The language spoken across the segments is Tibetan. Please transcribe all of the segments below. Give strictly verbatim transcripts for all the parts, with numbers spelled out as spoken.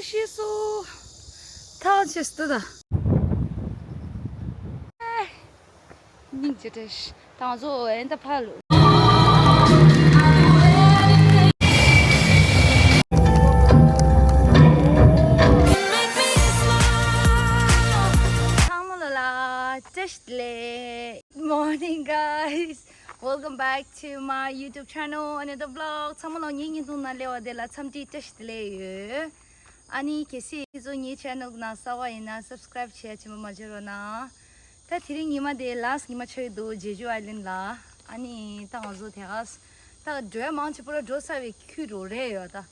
ཤེས་སོ། ཐང་ཆད་སོང་ད། སྙིང་རྗེ་བྲལ་ཤི། ད་ང་ཚོ་ཨེ་འདྲ་ཕར་ལ། ཚང་མ་ལ་ལ་བཀྲ་ཤིས་བདེ་ལེགས། Morning, guys. Welcome back to my YouTube channel, another vlog. ཚང་མ་ལ་ངའི་བརྙན་ཐུང་ནང་སླེབས་པ་དེ་ལ་འཚམས་འདྲི་བཀྲ་ཤིས་བདེ་ལེགས་ཡོད། ཨ་ནི་གལ་སྲིད་ཁྱེད་ཚོ་ངའི་channel་ནང་གསར་པ་ཡིན་ན་subscribe་བྱེད་ཆེན་པོ་མ་བརྗེད་རོགས་གནང་། ད་དེ་རིང་ཉི་མ་དེ་last་ཉི་མ་ཆགས་ཀྱི་འདུག Jeju Island་ལ། ཨ་ནི་ད་ང་ཚོ་དེ་ག་ད་འགྲོ་ཡ་མང་ཆེ་པོ་ལ་འགྲོ་ཚར་བའི་ཁུལ་རོ་རེད་ཡོད་ད།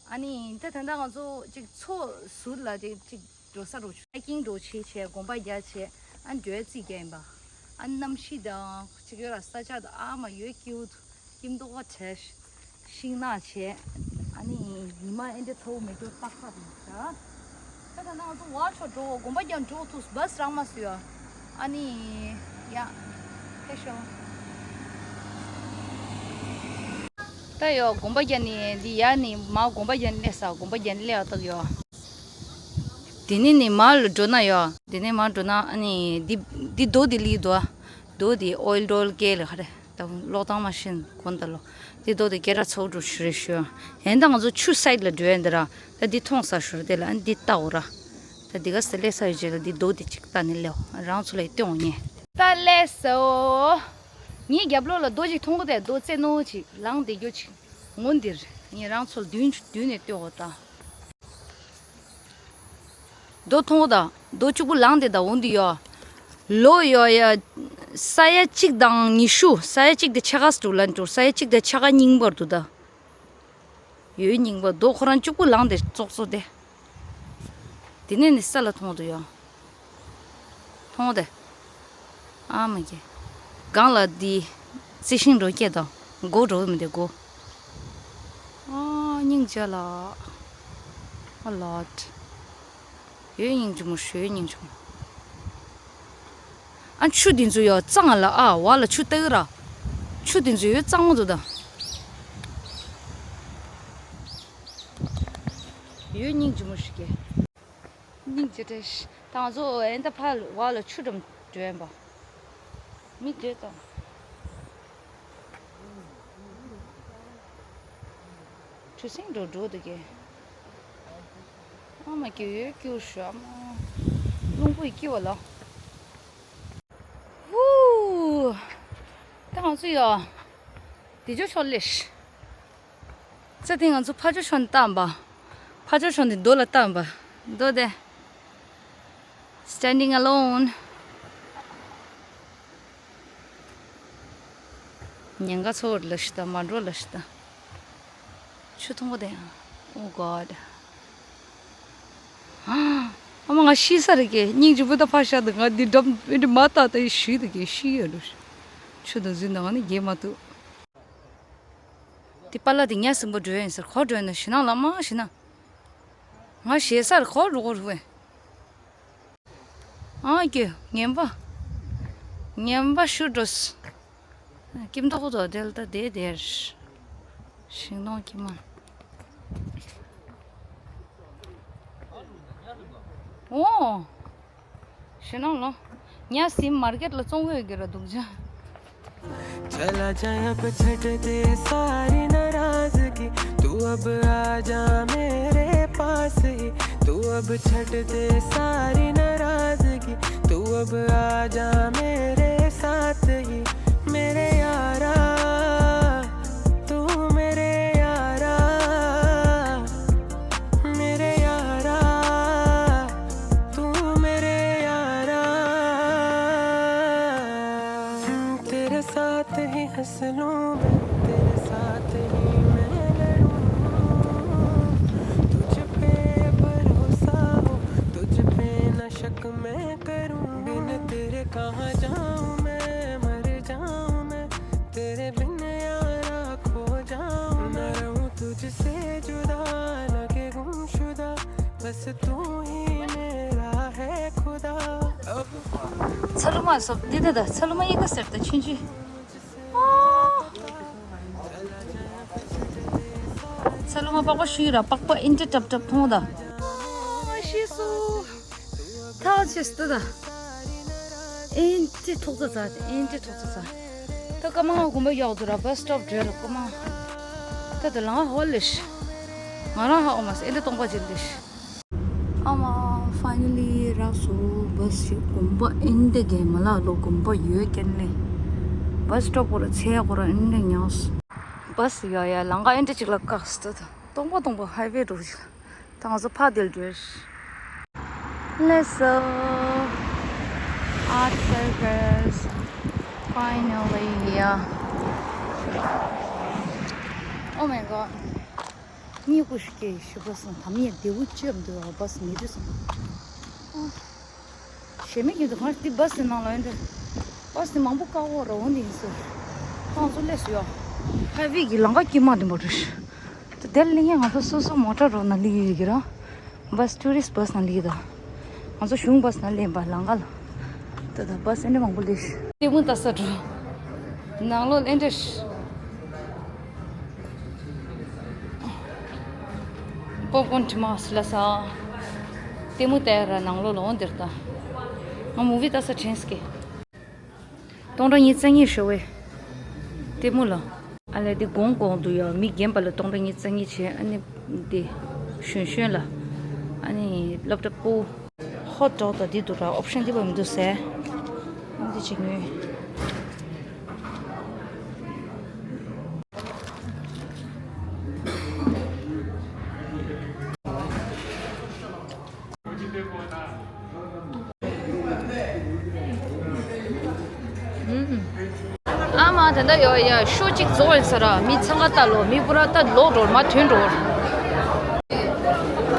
ཨ་ནི་ད་ད་ལྟ་ང་ཚོ་ཅིག་མཚོ་ཟུར་ལ་ཅིག་ཅིག་འགྲོ་ས་རོ་hiking་འགྲོ་བྱེད་བྱས་གོམ་པ་རྒྱག་བྱས་ཨ་ནི་འགྲོ་ཡ་རྩིས་རྒྱག་ཡིན་པ། ཨ་ནི་གནམ་གཤིས་དང་ཅིག་ཡོད་ལ་ས་ཆ་དང་ཨ་མ་ཡོད་སྐྱིད་པོ་འདུག་སྐྱིད་མདོག་ཁ་བྱས། ཤིང་ནགས་བྱས། ཨ་ནི་ཉི་མ་ཨེ་འདྲ་ཚ་བོ་མེད་རྒྱུ་ཏག་ཏག་རེད་ཤག་ད་ད་ང་ཚོ་ཝ་ཆོ་འགྲོ་གོམ་པ་རྒྱག་འགྲོ་ཐུག་བྷ་སི་རག་མ་སོང་ཡ། ཨ་ནི་ཡ་ཕེབས་ཤོག་ད་ཡོ་གོམ་པ་རྒྱག་ནི་འདི་ཡ་ནི་མ་གོམ་པ་རྒྱག་ནི་སླེབས་ས་གོམ་པ་རྒྱག་ནི་སླེབས་ཨ་ཏག་ཡོ། དེ་ནས་ནི་མར་ལ་འགྲོ་ན་ཡོ། དེ་ནས་མར་འགྲོ་ན་ཨ་ནི་འདི་འདི་རྡོ་འདི་ལི་རྡོ། རྡོ་འདི་ཨོ་ཡིལ་རྡོ་ལ་སྐྱེལ་ལ་ཧ་རེ། ད་གློག་ཐང་མ་ཤིན་གོན་ད་ལོ། འདི་རྡོ་འདི་སྐད་གྲགས་ཚ་བོ་འགྲོ་ཤི་རེ་ཤོ། ཧན་ད་ང་ཚོ་ཆུ་སའིད་ལ་འགྲོ་ཡ་འདི་ར། ད་འདི་མཐོང་ས་ཤོར་དེ་ལ་ཨ་འདི་ལྟ་འོ་ར། ད་འདི་ག་ས་སླེབས་ས་ཡོད་ཅེ་ལ་འདི་རྡོ་འདི་ཅིག་ལྟ་ནི་ལེའོ། རང་ཚོ་ལ་ཡི་སྟོན་འོ་ཉེ། ད་སླེབས་སོ། ངའི་རྒྱབ་ལོགས་ལ་རྡོ་ཅིག་མཐོང་གོ་དེ་རྡོ་རྩེ་ནོ་ཅིག་ལངས་བསྡད་རྒྱུ་ཅིག་ངོ་འདིར་ངས་རང་ཚོ་ལ་མདུན་མདུན་ནས་ལྟོས་འོ་ད། རྡོ་མཐོང་གོ་ད། རྡོ་གཅིག་པུ་ལངས་བསྡད་ད་འོང་འདི་ཡོ། ལོ་ཡོ་ཡ། ས་ཡ་གཅིག་དང་ཉི་ཤུ། ས་ཡ་གཅིག་དེ་ཕྱེད་ཀ་སུ་ལ་འགྲོ། ས་ཡ་གཅིག་དེ་ཕྱེད་ཀ་རྙིང་པར་འདུག་ད། ཡོད་རྙིང་པ་རྡོ་ཁོ་རང་གཅིག་པུ་ལངས་བསྡད་ཙོག་ཙོག་དེ། དེ་ནས་ནི་ས་ལ་མཐོང་འདུག་ཡོ། མཐོང་སྟེ། ཨ་མ་གི། སྒང་ལ་འདི། རྩི་ཤིང་འགྲོ་སྐྱེ་དང་། མགོ་འགྲོ་མི་འདི་མགོ། ཨ་སྙིང་རྗེ་ལ། ཨ་ལོད། ཡོད་སྙིང་རྗེ་མོ་ཞོ་ཡོད་སྙིང་རྗེ་མོ། ཨ་ཆུ་འདི་ཚོ་ཡོད་གཙང་ལ་ཨ་བ་ལ་ཆུ་ལྟ་གི་ར། ཆུ་འདི་ཚོ་ཡོད་གཙང་མོ་འདུག་ད། ཡོད་སྙིང་རྗེ་མོ་ཞིག་གི། སྙིང་རྗེ་བྲལ་ཤི། ད་ང་ཚོ་ཨེ་འདྲ་ཕར་བ་ལ་ཆུ་འགྲམ་འགྲོ་ཡན་པ། མི་འདོད་དང་། ཆུ་སྲིན་འགྲོ་འགྲོ་འདུག་གས། ཨ་མ་སྐྱིད་ཡོད་སྐྱིད་ཤོ་ཨ་མ། རླུང་བུས་སྐྱིད་བ་ལ། ཧུ། ད་ང་ཚོ་ཡོ། དེ་ཇོ་ཤོ་ལེ་ཤི། ཚེ་དེ་ང་ཚོ་ཕ་ཇོ་ཤོ་ནས་བཏང་པ། ཕ་ཇོ་ཤོ་ནས་རྡོ་ལ་བཏང་པ། རྡོ་དེ། Standing alone. ཉེན་ཁ་ཚོར་ལ་ཤི་ད་མ་འགྲོ་ལ་ཤི་ད། ཆུ་མཐོང་གོ་དེ། Oh God. ཨ་མ་ང་ཤི་ས་རེད་ཀྱེ། སྙིང་རྗེ་པོ་ད་ཕར་བཞག་ད། ང་འདི་འགྲམ་འདི་མ་ལྟ་ད་ཡི་ཤི་ད་ཀྱེ་ཤི་ཡ་རུ། ཆུ་དང་འཛིན་དང་ནི་རྒྱས་མ་ཐུབ། དེ་པཱ་ལགས་དེ་ཉ་ཟིང་པོ་འགྲོ་ཡིན་ཟེར་ཁོ་འགྲོ་ཡིན་ན་ཞི་ན་ལ་མ་ཞི་ན། ང་ཞེ་སར་ཁོ་འགྲོ་གོ་རུ་བས། ཨ་ཀྱེ་ངན་པ། ངན་པ་ཤུ་འགྲོ་སི། སྐྱིམ་ཐོག་ཏུ་དེ་ལ་ད་དེ་དེར། ཤིང་སྡོང་ཁྱི་མ། ཨོ། ཞེ་ནང་ལོ། ཉ་སིམ་མར་ཀེཊ་ལ་བཙོང་དགོས་ཀྱི་ར་འདུག་ཅག चला जाए अब छट दे सारी नाराजगी तू अब आ जा मेरे पास ही तू अब छट दे सारी नाराजगी तू अब आ जा मेरे साथ ही मेरे यारा तू मेरे यारा मेरे यारा तू मेरे यारा तेरे साथ ही हंस लूं मैं तेरे साथ ही मैं लड़ूं तुझ पे भरोसा हो तुझ पे न शक मैं करूं बिन तेरे कहां जाऊं मैं मर जाऊं मैं तेरे बिन यारा खो जाऊं ना रहूं तुझसे जुदा लगे गुमशुदा बस तू ही मेरा है खुदा अब ཚ་ལུ་མ་སོབ་འདི་ད་ད་ཚ་ལུ་མ་ཡི་ག་སེར་ད་ཆུན་ཆུན། ཚ་ལུ་མ་པགས་པ་ཤུ་ཡི་ར་པགས་པ་ཨིན་ཏེ་ཏབ་ཏབ་མཐོང་ད། ཤེས་སོ། ཐག་ཆེ་སྟེ་ད། ཨེན་ཏི་ཐོག་ཚ་ཚ་ཨེན་ཏི་ཐོག་ཚ་ཚ། ད་ཀ་མ་གོམ་པ་ཡག་འདུག་ར། བ་སི་སི་ཊོབ་བྲོས་ལ་ཀ་མ། ད་ད་ལང་ཧོ་ལེ་ཤི། ང་རང་ཧ་ཨོ་མ་སི་ཨེན་ཏི་སྟོང་པ་ཅིག་ལེ་ཤི། ཨ་མ་ཕ་ནལ་ལི་རག་སོ། བ་སི་ཞིག་གོམ་པ་ཨེན་ཏི་གེ་མ་ལ་ལོ་གོམ་པ་ཡོད་ཀྱན་ལེ། བ་སི་སི་ཊོབ་གོ་ར་ཚེ་གོ་ར་ཨེན་ཏི་ཉོས། བ་སི་ཡ་ཡ་ལང་ཀ་ཨེན་ཏི་ཅིག་ལ་བཀག་སྟེ་ད་སྟོང་པ་སྟོང་པ་ཧའི་ཝེ་འགྲོ་ཅིག་ད་ང་ཚོ་ཕ་དེར་འགྲོས། Let's go. Art Circus. Finally, yeah. Oh my god. ཉི་ཀུ་ཤུ་ཀེ་ཤུ་ག་སོང་ད་མི་ཡ་དེ་བུ་ཅེབ་འདུག་བ་སི་མི་འདུག་སོང་། ཞེ་མི་གི་འདུག་ཁང་དེ་བ་སི་ནང་ལ་ཡོད་འདུག་བ་སི་མང་པོ་བཀག་འོག་ར་འོང་དེ་ཡིན་ཟེར། ཁོང་ཚོ་སླེབས་སོང་ཡ། ཧའི་ཝེ་གི་ལམ་ཁ་དཀྱིལ་མ་དེ་མོ་རེད། ད་དེར་སླེབས་ཡ་ང་ཚོ་སོ་སོ་མོ་ཊ་རོ་ན་སླེབས་ཡོད་ཀྱི་ར། བ་སི་ཊུ་རི་སི་ཊི་བ་སི་ནང་སླེབས་ཀྱི་ད། ང་ཚོ་གཞུང་བ་སི་ནང་སླེབས་པ་ལམ་ཁ་ལ། ད་ད་བ་སི་ཨེ་འདྲ་མང་པོ་སླེབས་ཤག་ལྟད་མོ་ལྟ་ས་འགྲོ། ནང་ལོགས་ཨེ་འདྲ་ཤག་པོབ་ཀོན་དྲི་མ་སི་ལ་ས། ལྟད་མོ་ལྟ་ཡ་ར་ནང་ལོགས་ལ་འོང་དེར་ད། ང་མུ་བི་ལྟ་ས་དྲན་སྐད། སྟོང་ཕྲག་གཉིས་རྩ་གཉིས་ཞོ་བའི་ལྟད་མོ་ལ། ཨ་ལས་འདི་གོང་གོང་དུ་ཡོད་མི་རྒན་པ་ལ་སྟོང་ཕྲག་གཉིས་རྩ་གཉིས་བྱས། ཨ་ནི་འདི་གཞོན་གཞོན་ལ་ཨ་ནི་སློབ་གྲྭ་སྤོ། ཧོ་ཊོག་དང་འདི་འདུག་ར། ཨོབ་ཤན་འདི་བ་མི་འདུག་ཟེར། ཨ་འདི་ཅིག་ཉོས། ཨ་མ་དེ་འདྲ་ཡོད་ཡ། ཤོ་གཅིག་རྫོགས་ཡིན་ས་ར། མི་འཚང་ཁ་ལྟ་ལོ། མི་པུ་ར་ལྟ་ལོག་འགྲོ་མ་ཐོན་འགྲོ།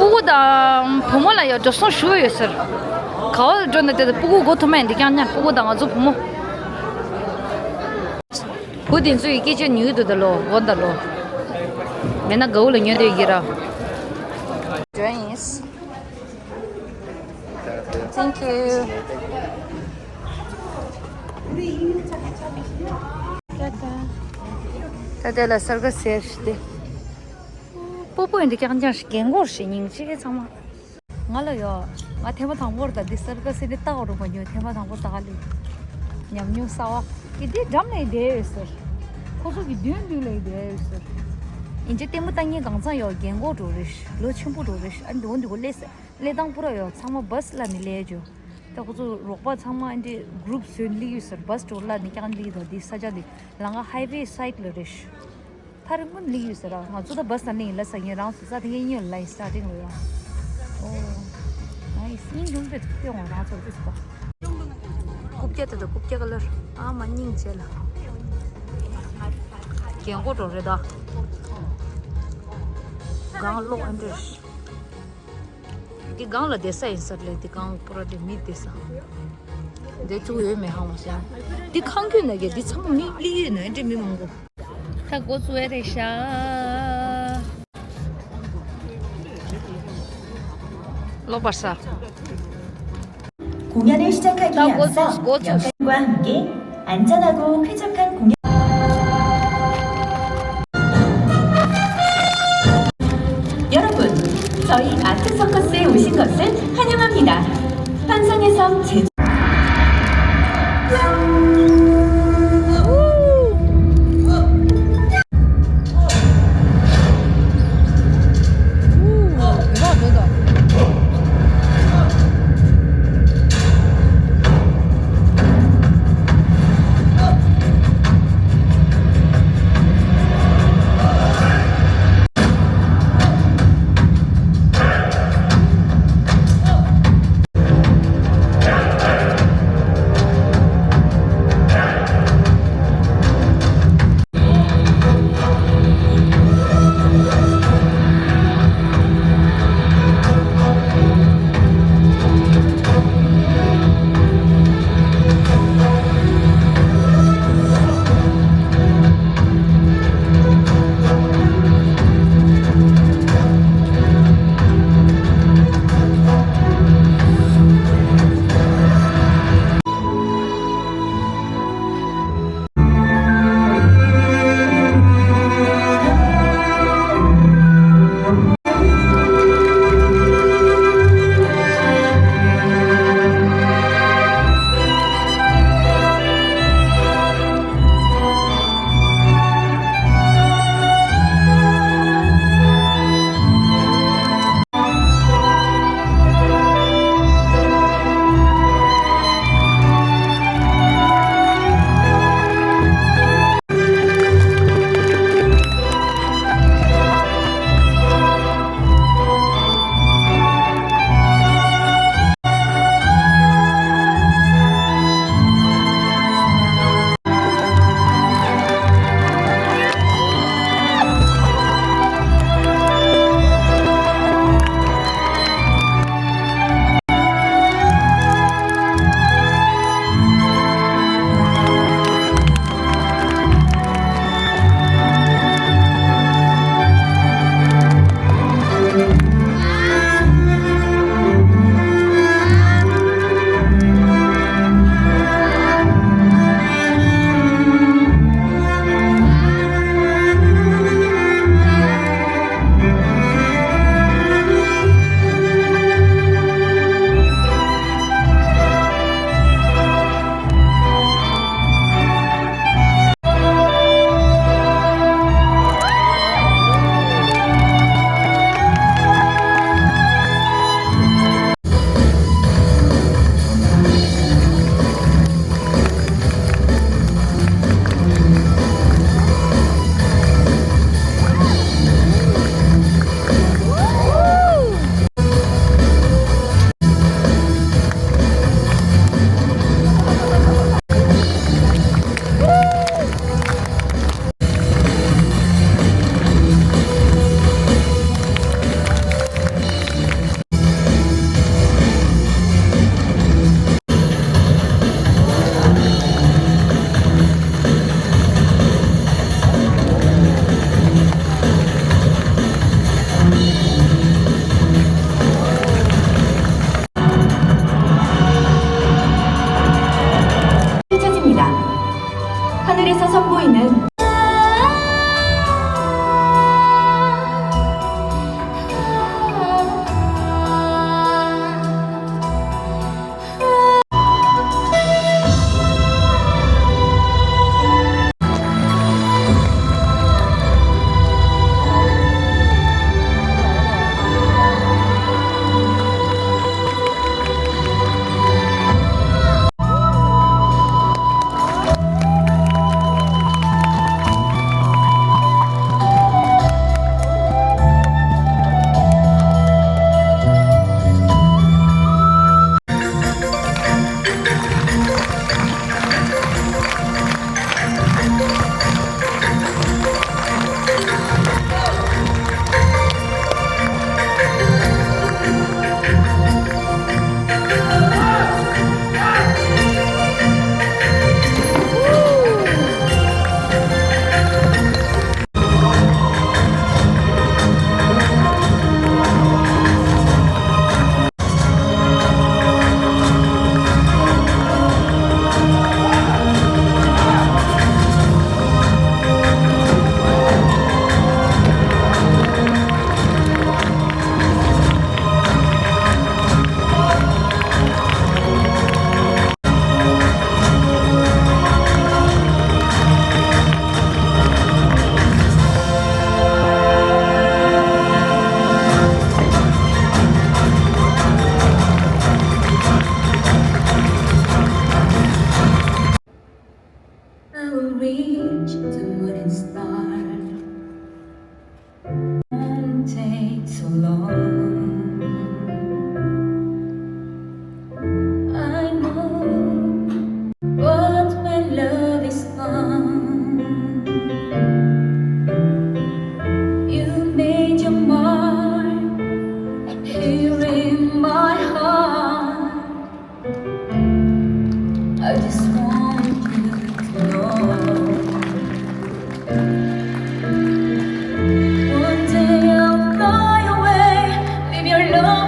སྤུ་གུ་དང་བུ་མོ་ལ་ཡ་འགྲོ་སོང་ཞུ་ཡོད་ཟེར། ག་བ་ལ་འགྲོ་ན་དེ་སྤུ་གུ་མགོ་ཐོམ་ཡིན་འདི་རྐྱང་རྐྱང་སྤུ་གུ་དང་ང་ཚོ་བུ་མོ། བུ་དེ་ཚོ་ཡི་སྐད་ཆ་ཉུལ་འདུག་ད་ལོ་འོ་ད་ལོ། མེད་ན་དགའ་བོ་ལ་ཉོ་འདོད་ཡིན་ར། Join is. Thank you. ད་ལྟ་ལ་སར་ཀ་སི་ཟེར་ཞིག་སྟེ། སྤོ་སྤོ་ཡིན་འདི་རྐྱང་རྐྱང་ཞིག་རྒན་གོག་ཞིག་སྙིང་རྗེ་ཚང་མ། ང་ལ་ཡོད། ང་ཐེངས་མ་དང་པོར་ད་འདི་སར་ཀ་སི་འདི་ལྟ་བ་རུ་མ་ཉོ། ཐེངས་མ་དང་པོ་ད་ག་ལི་ཉམས་མྱོང་གསར་བ། ཀི་འདི་འགྲམ་ལ་བསྡད་ཡོད་ཟེར། ཁོ་ཚོ་གི་མདུན་མདུན་ལ་བསྡད་ཡོད་ཟེར། ཡིན་གཅིག་ལྟད་མོ་ལྟ་མཁན་གང་ཚང་ཡོད། རྒན་གོག་འགྲོ་རེད། ལོ་ཆེན་པོ་འགྲོ་རེད། ཨ་འདི་འོ་འདི་གོ་སླེབས་ཟེར། ལས་སྟངས་པུ་ར་ཡོད། ཚང་མ་བ་སི་ལ་ནི་ལས་ཇོ། ད་ཁོ་ཚོ་རོགས་པ་ཚང་མ་འདི་གུ་རུབ་བཟོས་ལི་ཡོད་ཟེར། བ་སི་འགྲོ་ལ་ནི་ཀྱང་ལི་དང་འདི་ས་ཆ་འདི་ལང་ཀ་ཧའི་ཝེ་སའིཌ་ལ་རེད། ཐ་རི་མུན་ལི་ཡོད་ཟེར་ར། ང་ཚོ་ད་བ་སི་ལ་ནི་ལ་ས་ངེ་རང་སུ་ས་དེ་ངེ་ཡོད་ལ་ཡིན་སྟ་ཏིང་ལ་ཡོད། ཨོ། ནའི་སི་ཡིན་ཡོང་པེ་ཏེ་ངོ་རང་ཚོ་ཏེ་སུ་པ། རྐུབ་བཀྱག་དེ་ད་རྐུབ་བཀྱག་ལར་ཨ་མ་སྙིང་རྗེ་ལ། རྒན་གོག་འགྲོ་རེད་ད། གང་ལོག་ཨ་འདྲེ། འདི་སྒང་ལ་བསྡད་ས་ཡིན་ས་རེད། འདི་སྒང་པུ་ར་དེ་མི་བསྡད་ས། བསྡད་བཅུག་ཡོད་མེད་ཧ་མ་ཤེས། འདི་ཁང་རྒྱུད་ན་གི་འདི་ཚང་མ་མི་གླིང་ཡོད་ན་འདྲེ་མི་མང་པོ། ད་འགོ་བཙུགས་ཡ་རེད་ཤག་ལོ་བར་ས། 공연을 시작하기 나 곧, 앞서 곧, 곧. 여러분과 함께 안전하고 쾌적한 공연 여러분, 저희 아트 서커스에 오신 것을 환영합니다. 환상의 섬 제주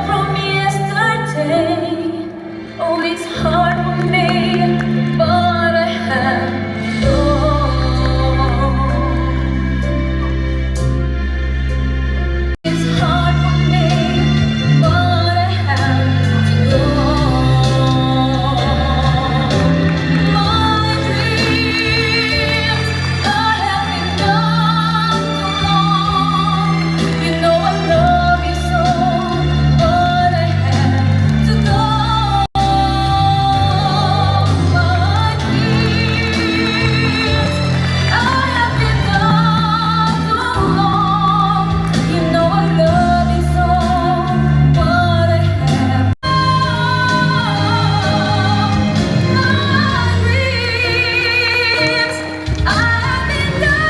From yesterday, oh, it's hard for me, but I have to go. It's hard for me, but I have to go. My dreams, I have been gone too long. You know I love you so, but I have to go. My dreams, I have been gone too long. You know I love you so, but I have my dreams. I have been gone.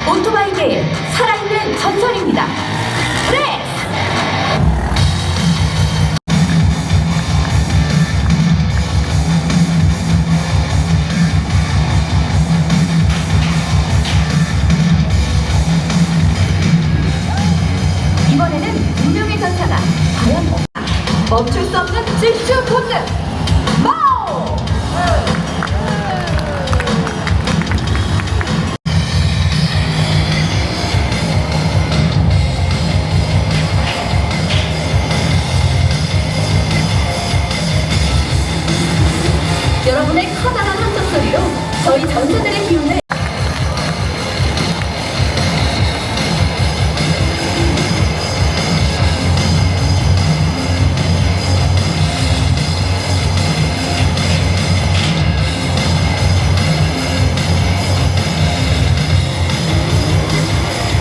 오토바이계의 살아있는 전설입니다. 레이스! 이번에는 운명의 전사가 과연 멈출 수 없는 집중 톱는 마오! 여러분의 커다란 함성 소리로 저희 전사들의 기운을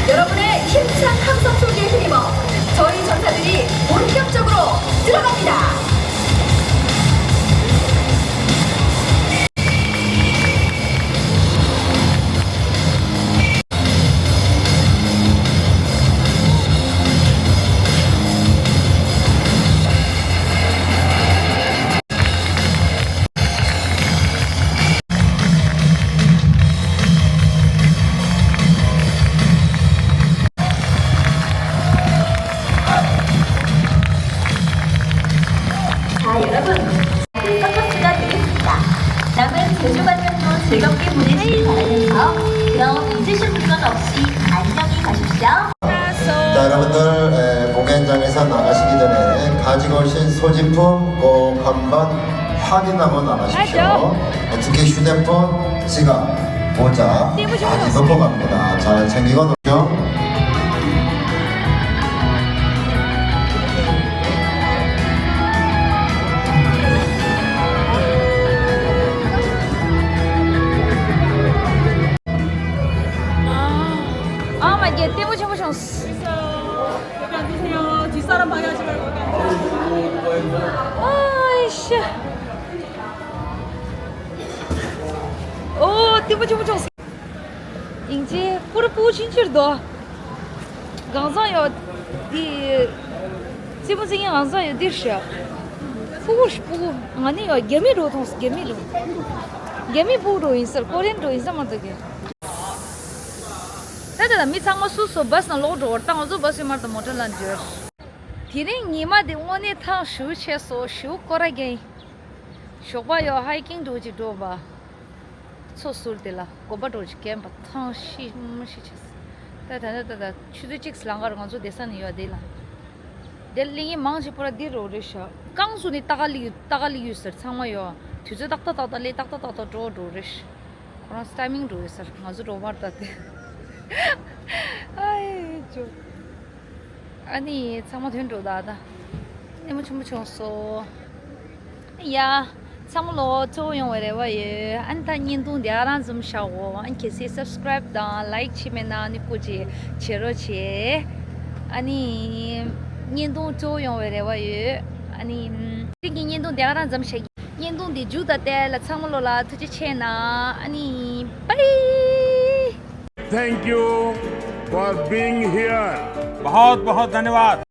여러분의 힘찬 함성 소리에 힘입어 저희 전사들이 본격적으로 들어갑니다. 자, 여러분, 서커스가 되겠습니다. 남은 제주관람도 즐겁게 보내시길 바라면서 그럼 잊으실 물건 없이 안녕히 가십시오. 자, 여러분들, 에, 공연장에서 나가시기 전에 가지고 오신 소지품 꼭 한번 확인하고 나가십시오. 에, 특히 휴대폰, 지갑, 모자 많이 놓고 갑니다. 잘 챙기고 오십시오. 아, 아, 막 이게 띠부 ཆེན་པོ་བྱུང་། 있어요. 여기 앉으세요. 뒷사람 방해하지 말고 여기 앉으세요. 아이씨. ཨོ། ལྟད་མོ་ཆེན་པོ་བྱུང་། ཡིན་གཅིག་པུ་རུ་པུ་ཆིན་ཆིར་དོ། གང་ཟག་ཡོད་དེ། ཙི་པུ་ཙི་ཡང་གང་ཟག་ཡོད་དེ་ཤ། པུ་གུ་པུ་གུ་ང་ནི་ཡོད་རྒྱ་མི་རུ་མཐོང་། རྒྱ་མི་རུ། རྒྱ་མི་པུ་རུ་ཡིན་ཟེར། ཀོ་རེན་རུ་ཡིན་ཟེར་མ་གཏོགས་གི། ད་ད་ལ་མི་ཚང་མ་སུ་སུ་བ་སི་ནང་ལོག་འགྲོ་བར་བཏང་། ང་ཚོ་བ་སི་མར་དང་མོ་ཊ་ལ་འབྱོར། དེ་རིང་ཉི་མ་དེ་དངོས་གནས་ཐང་ཞུ་ཆེ་སོ་ཞུ་ཀོ་ར་རྒྱན། ཞོགས་པ་ཡོད་ཧའི་ཀིང་འགྲོ་ཅིག་འགྲོ་བ། མཚོ་ཟུར་དེ་ལ་གོམ་པ་འགྲོ་ཅིག་གན་པ་ཐང་ཤི་མ་ཤི་ཆེ་སོ། ད་ད་ད་ད་ད་ཆུ་ཚོད་གཅིག་ལང་ཀར་ང་ཚོ་བསྡད་ས་ནས་ཡོད་དེ་ལ། དེ་གླིང་ཡིན་མང་ཆེ་པོ་ར་འདི་རུ་རེད་ཤག་རྐང་སུ་ནི་ཏག་ལི་ཏག་ལི་ཡོད་ཟེར་ཚང་མ་ཡོད། དུས་ཚོད་ཏག་ཏག་ཏག་ཏག་ལས་ཏག་ཏག་ཏག་ཏག་འགྲོ་འགྲོ་རེད་ཤག་ཁོ་རང་ཊའི་མིང་འགྲོ་ཡོད་ཟེར་ང་ཚོ་འགྲོ་མར་ད་དེ། ཨའི་ཅོ། ཨ་ནི་ཚང་མ་ཐོན་འགྲོ་ད་ད། ནེ་མོ་ཆུང་མོ་བྱུང་སོ། ཡ། ཚང་མ་ལོ་གཙོ་བོ་ཡོང་བའི་རེ་བ་ཡོད། ཨ་ནི་ད་བརྙན་ཐུང་འདི་ཨ་རང་འཛོམས་བཞག་འོ། ཨ་ནི་གལ་སྲིད་སབ་སི་ཀ་རེབ་དང་ལའིག་བྱེད་མེད་ན་ཨ་ནི་སྐུ་མཁྱེན་བྱེད་རོགས་བྱེད། ཨ་ནི་བརྙན་ཐུང་གཙོ་བོ་ཡོང་བའི་རེ་བ་ཡོད། ཨ་ནི་དེ་གི་བརྙན་ཐུང་འདི་ཨ་རང་འཛོམས་བཞག་བརྙན་ཐུང་འདི་མཇུག་ད་ལྟ་ལ་ཚང་མ་ལོ་ལ་ཐུགས་རྗེ་ཆེ་གནང་། ཨ་ནི་bye. Thank you for being here. बहुत बहुत धन्यवाद।